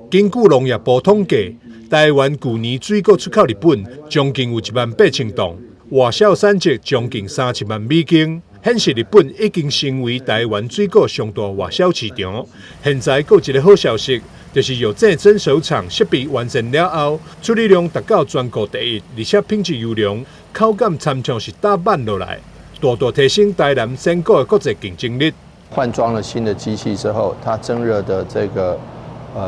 根據農業部統計，台灣舊年水果出口日本將近有1萬8千噸，外銷產值將近30萬美金，顯示日本已經成為台灣水果上大外銷市場。現在閣有一个好消息，就是藥製蒸熟廠設備完成了後，處理量達到全國第一，而且品質優良，口感親像是打挽落來，大大提升台南鮮果的國際競爭力。換裝了新的機器之後，它蒸熱的這個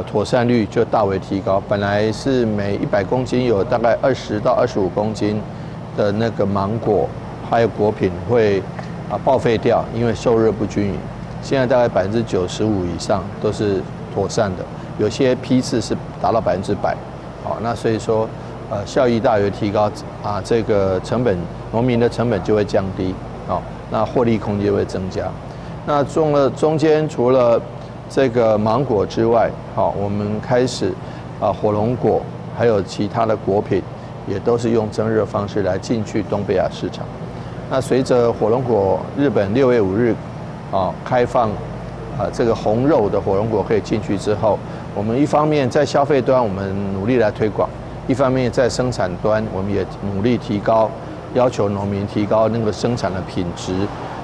妥善率就大為提高。本來是每100公斤有大概20到25公斤的那個芒果還有果品會報廢掉，因為受熱不均勻。現在大概95%以上都是妥善的，有些批次是達到100%。好，那所以說效益大為提高啊，這個成本農民的成本就會降低，好，那獲利空間會增加。那中了中間除了這個芒果之外，好，我們開始火龍果還有其他的果品，也都是用蒸熱方式來進去東北亞市場。那隨着火龍果日本6月5日開放這個紅肉的火龍果可以進去之後，我們一方面在消費端我們努力來推廣，一方面在生產端我們也努力提高，要求農民提高那個生產的品質。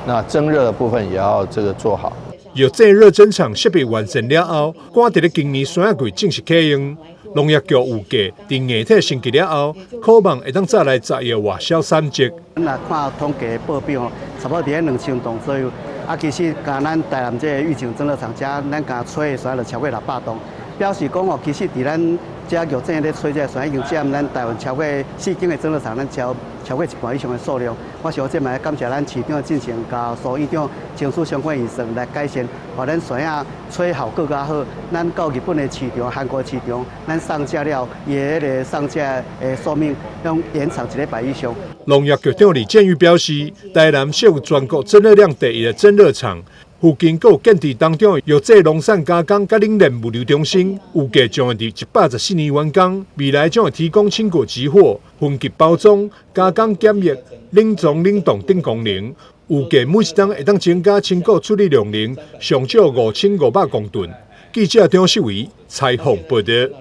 那蒸熱的部分也要這個做好。藥製熱蒸廠設備完成了後，趕佇咧今年山仔季正式啟用。農業局預計，佇硬體升級了後，可望會當再來10億外銷產值。咱若看統計報表吼，差不多佇咧2000噸左右。啊，其實共咱台南這个玉井蒸熱廠遮，咱共吹的山就超過600噸，表示講吼，其實佇咱遮玉井咧吹這个山已經佔咱台灣超過四間的蒸熱廠，咱超過一半以上的數量。我想這嘛愛感謝咱市長進前佮蘇院長爭取相關預算來改善，予咱山仔吹效閣較好。咱到日本的市場、韓國市場，咱上架了，伊的彼个上架的壽命攏延長一禮拜以上。農業局長李建玉表示，台南設有全國蒸熱量第一的蒸熱廠，附近閣有建置當中的藥製農產加工佮冷鏈物流中心，預計將會佇114年完工。未來將會提供青果集貨、分級包裝、加工檢疫、冷藏冷凍等功能。預計每一冬會當增加青果處理量能上少5500公噸。記者張世維採訪報導。